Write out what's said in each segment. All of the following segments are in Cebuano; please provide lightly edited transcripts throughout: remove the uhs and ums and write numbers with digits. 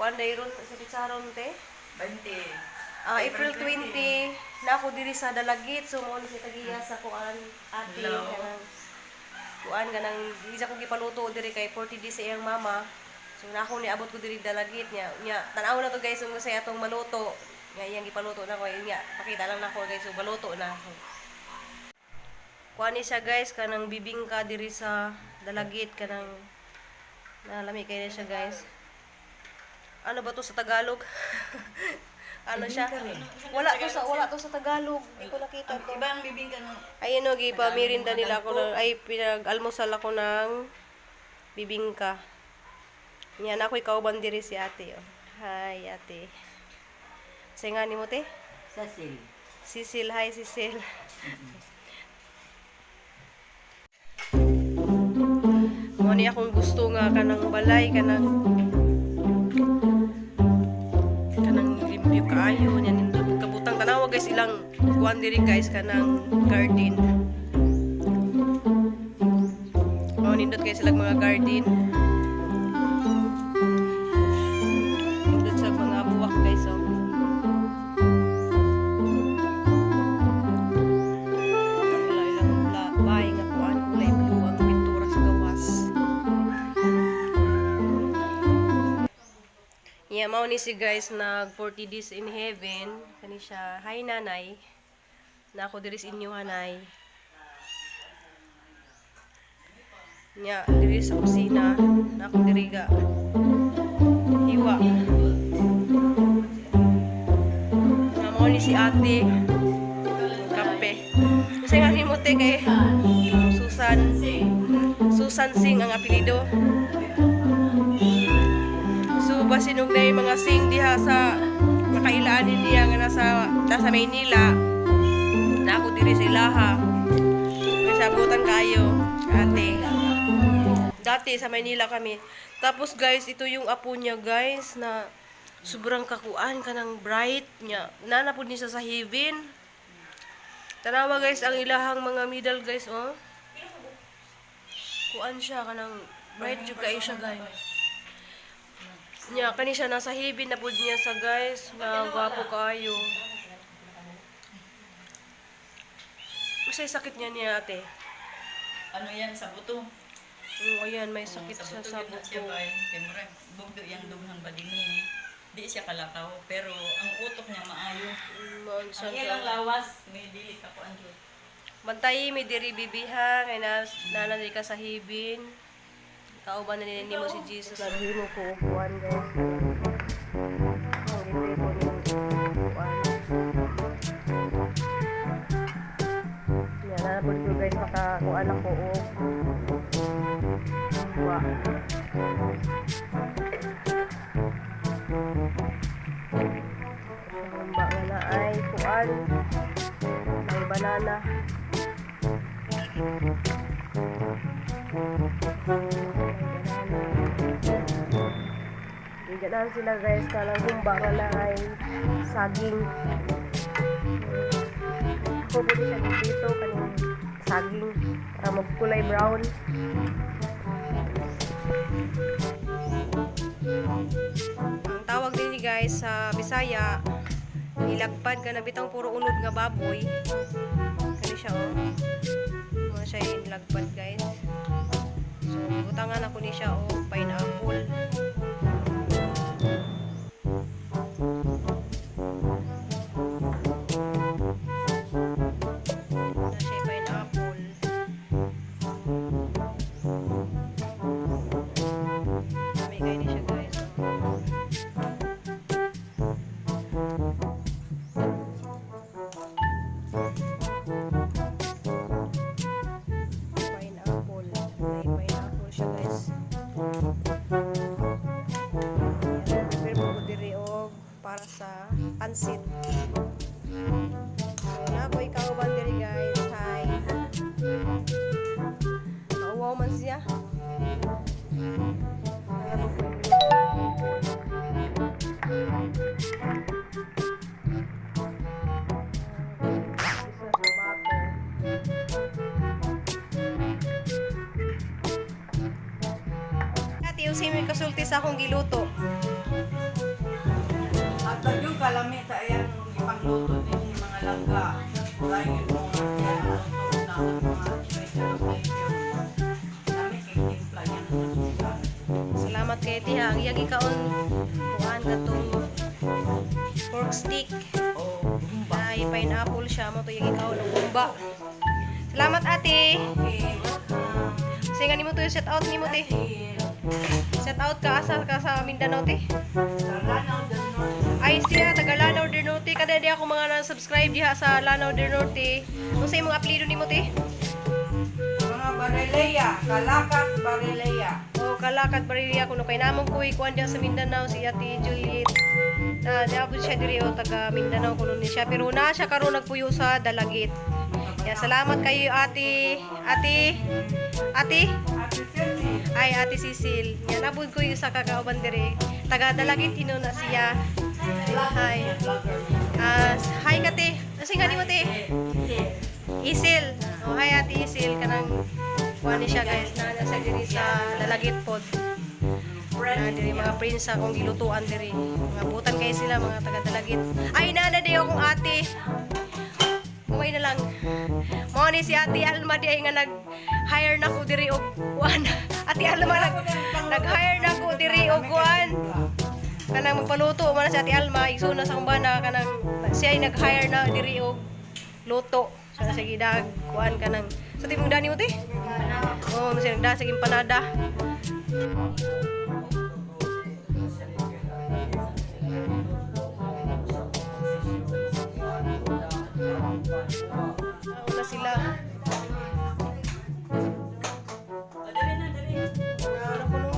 Kuan dayron sa pitsaron, te? 20. Ah, April 20 na ako diri sa Dalagit. So mo ni siya tagiya sa kuan, ate, Hello. Kanang kuan, kanang di sa ko gipaluto diri kay 40 days sa iyang mama. So na ako niabot ko diri Dalagit niya. Nya tan-aw na to, guys, kung sa atong maluto. Nga iyang gipaluto na ko nya, pakita lang nako, guys, so maluto na. So, kuan ni siya, guys, kanang bibingka diri sa Dalagit, kanang nalami kay na siya, guys. Ano ba to sa Tagalog? Ano siya? Wala to sa Tagalog. Hindi ko nakita Ang to. iba ang bibingka ng Ayun o, gipamirinda nila ako ng, ay, pinag-almusal ako ng bibingka. Yan, ako kauban diri si ate. Oh. Hi, ate. Say nga ni mo, te? Cecil. Sisil, hi, Sisil. Mo ni akong gusto nga kanang balay, kanang kanang limpyo kaayo nya, nindot pagkabutang. Tanawa, guys, ilang kuan diri, guys, kanang garden. Mao nindot kay silang mga garden. Nindot sa mga buwak, guys, oh. Wala ilang bahay nga kuan, kulay blue ang pintura sa gawas. Yeah, mao ni si, guys, nag 40 days in heaven. Kani siya. Hi, nanay. Na ako diri sa inyo, hanay. Nya, diri sa kusina. Na ako diri ga. Hiwa. Na mao ni si ate. Kape. Kasi nga ni mo, te, kay Susan. Susan Singh ang apelyido. So basin og na mga Singh diha sa makailaan niya nga nasa Maynila. Na ako diri sa ilaha. May sabutan kayo, ate. Dati sa Maynila kami. Tapos, guys, ito yung apo niya, guys, na sobrang kakuan kanang bright niya. Nana pud ni siya sa heaven. Tanawa, guys, ang ilahang mga medal, guys, oh. Kuan siya kanang bright jud kaayo siya, guys. Nya kani siya nasa heaven na pud niya sa, guys, na gwapo kaayo. Masay sakit niya niya, ate? Ano yan sa buto? Oo, ayan, may sakit Oo, siya buto sa yun na buto. siya bay. Kay murag bugdo yang dughang badingi. Di siya kalakaw pero ang utok niya maayo. Ang Ang ilang lawas may dili ka kuan jud. Bantay mi diri, bibiha, kay nas nana diri ka sa heaven. Kauban na nini mo si Jesus. Naghimo ko upuan, guys. Ang giprito ni upuan. Yan, na po ko, guys, makakuan ako og wa. Humba nga na ay kuan. May banana. Bigyan sila, guys, kanang humba nga na ay saging. Ako po siya dito kaning saging para magkulay brown. Ang tawag din, guys, sa Bisaya, nilagpad ka na bitang puro unod nga baboy. Kani siya, oh. Mga siya yung nilagpad, guys. So, butangan ako ni siya og pineapple. Na siya pineapple. May kain ni siya, guys. Pineapple. May pineapple siya, guys. Ayan, prepare po ko diri og para sa pansit. So, na ko ikaw diri, guys. Hi. Mauwaw man siya. Kaya mo po yung isa sa butter. Ate, usin mo yung kasulti sa akong giluto. kalami sa iyang ipangluto din yung mga langga. Dahil mo nga siya luto na ang mga special occasion. Lami kay timpla niya ng asukal. Salamat kay Tiha. Ang iyang ikaon kuan katong pork stick. Oh, gumba. Ay, pineapple siya mo to iyang ikaon og gumba. Salamat, ate. Okay, welcome. Sige nga nimo to set out nimo, te. Dahil Set out ka asa ka sa Mindanao, te. sa Lanao del Norte. Ay siya taga Lanao del Norte kada di ako mga na-subscribe diha sa Lanao del Norte. Unsa imong apelyido nimo, te? Mga Bareleya, Kalakat Bareleya. O Kalakat Barilia kuno kay namong kuy kuan diha sa Mindanao si Ate Juliet. Na niabot siya diri o taga Mindanao kuno ni siya pero na siya karon nagpuyo sa Dalagit. Ya, salamat kayo, ate. Ate. Ate. Ate Ceci. Ay, Ate Cecil. Yan, nabod ko yung sa kakauban diri. Taga Dalagit hinuon na siya. Hi. Vlogger. Ah, hi kate. Kasi nga nimo, te? Isil. Oh, hi, Ate Isil, kanang kuan ni siya, guys, na nasa diri sa Dalagit pod. Na diri mga prinsa kung gilutuan diri. Mga butan kayo sila mga taga Dalagit. Ay, nana di akong ate. Umay na lang. Mao ni si Ate Alma di ay nga nag-hire na ko diri og kuan. Ate Alma nag-hire na ko diri og kuan. Kanang magpaluto man na si Ate Alma, igsoon na sa akong bana kanang siya ay nag-hire na diri og luto. So na sige dag kuan kanang sa timong dani mo, te. Oh, siya nagda sa empanada. Una sila. Dali na, dali. Ano ko no?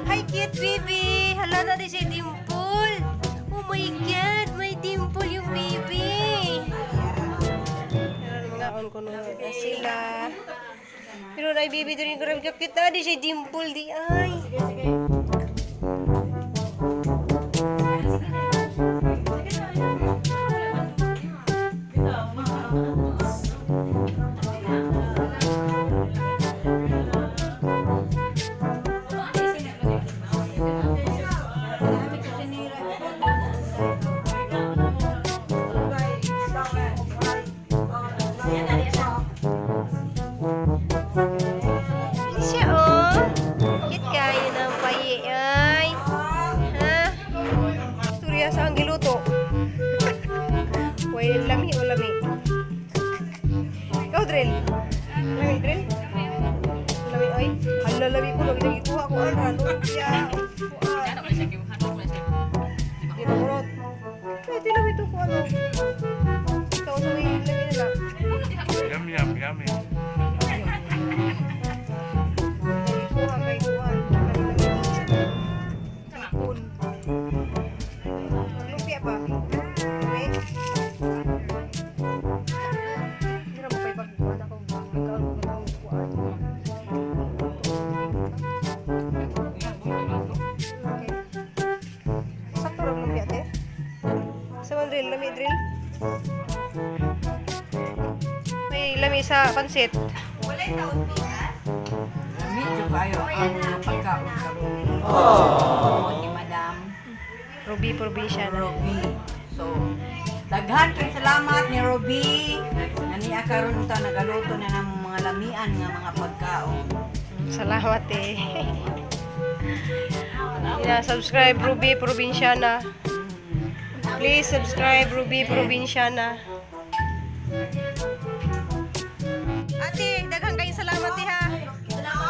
Hi, cute baby! Hala na din siya dimple! Oh my God! May dimple yung baby! Pero mga on ko no na sila. Pero na baby din grabe ka cute na di siya dimple di ay. Sige, sige. Ini siya oh. Cute kayo ng paye ay. Ha? Istorya sa ang giluto. Way lami o lami. Ikaw, drill. Lami, drill. Lami oy. Hala lami ko lagi nagikuha ko an lumpia. Kuan. Di ba kurot? Pwede lami to ko ano. Ikaw sa may lami na lang. Yum, yum, yummy. Kuha kay kuan. Kanina Tipon. Lumpia pa. Lami. Hindi na mo kay pagkuhan ako. Pagkaon ko ng kuan. Okay. Sakto ra lumpia, te. Sa man drill, lami drill. May lami sa pansit. Medyo kayo ang pagkaon karon. Oo, ni Madam Ruby Provincial. Ruby. So, daghan kay salamat ni Ruby. Nga niya karon ta nagaluto na ng mga lamian nga mga pagkaon. Salamat eh. Yeah, subscribe Ruby Provinciana. Please subscribe Ruby Provinciana. Ate, daghang kayong salamat eh, ha.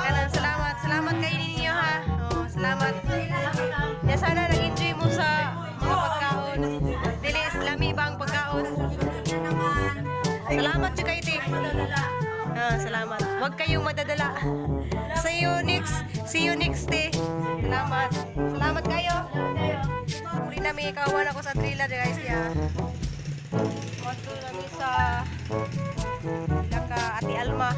Kanang salamat. Salamat kayo ninyo ha. Oh, salamat. Ya, sana nag-enjoy mo sa mga pagkaon. Dili, lami ba ang pagkaon? Salamat jud kayo, te. Ah, salamat. Huwag kayong madadala. See you next. See you next day. Salamat. Salamat kayo. Uli na may kawan ako sa trailer, guys. Yeah. Moto nami sa Laka Ate Alma.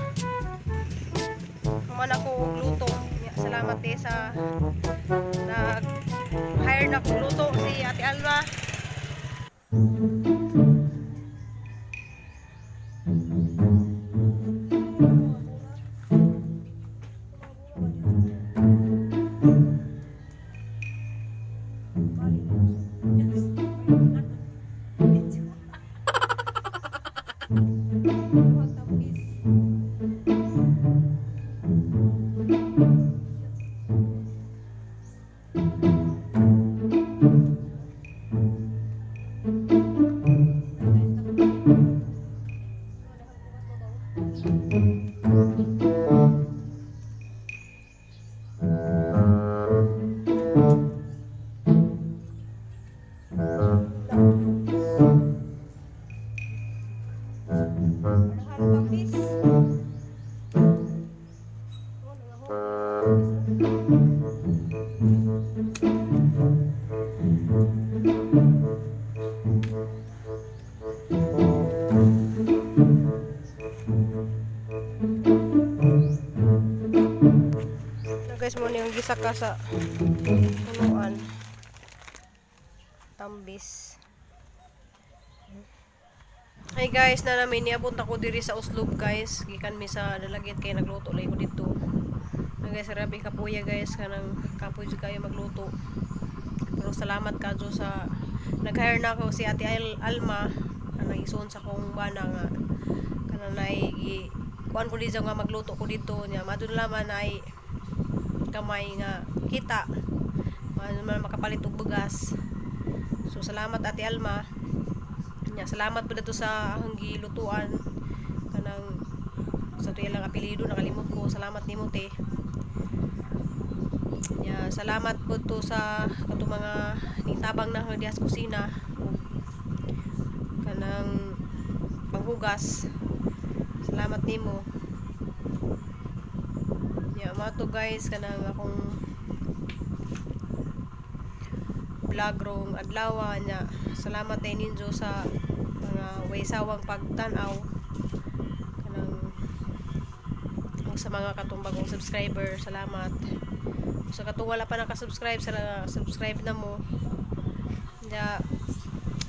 Human ako og luto. Yeah, salamat eh sa nag hire na kong luto si Ate Alma. Tambis. Oh, nangahon. Na guys, mo yung gisaka sa punuan. Tambis. Hi guys, na namin niabot ako diri sa Oslob, guys. Gikan mi sa Dalagit kay nagluto lay ko didto. Na guys, grabe kapuya, guys, kanang kapoy jud kayo magluto. Pero salamat kadyo sa nag-hire na ako si Ate Alma kanang isuon sa kong bana nga kanang naay gi kuan ko dito nga magluto ko dito niya. Madun laman ay kamay nga kita. Madun man makapalit og bugas. So salamat, Ate Alma. Nya, salamat po dito sa akong gilutuan kanang sa tuya lang apelyido nakalimot ko. Salamat nimo, te. Nya, salamat po to sa katong mga nitabang na diha sa kusina ug kanang panghugas. Salamat nimo. Nya, mao to, guys, kanang akong vlog rong adlaw nya. Salamat din ninyo sa mga way sawang pagtan-aw kanang ug sa mga katong bagong subscriber, salamat. Sa katong wala pa naka-subscribe, sa subscribe na mo. Nya,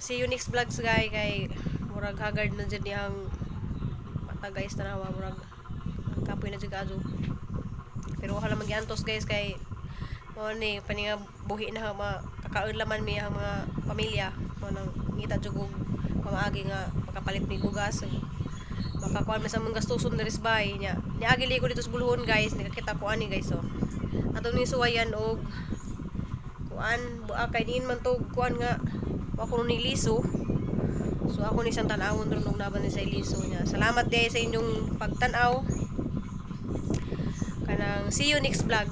see you next vlogs, guys, kay murag haggard na jud niyang mata, guys. Tanawa, murag kapoy na jud kaadto, pero wala magiantos, guys, kay mao ni paninga buhi na ma kakaon laman mi ang mga pamilya. Mao nang ngita jud og pamaagi nga makapalit mi bugas, makakuan mi sa among gastuson diri sa bahay. Nya, niagi ko dito sa Buluon, guys, nakakita ko ani, guys. Oh, ato ni suwayan og kuan buak kay niin man to kuan nga wa ko ni liso. So ako ni siyang tan-awon ron og naban ni sa liso niya. Salamat diay sa inyong pagtan-aw. Kanang see you next vlog.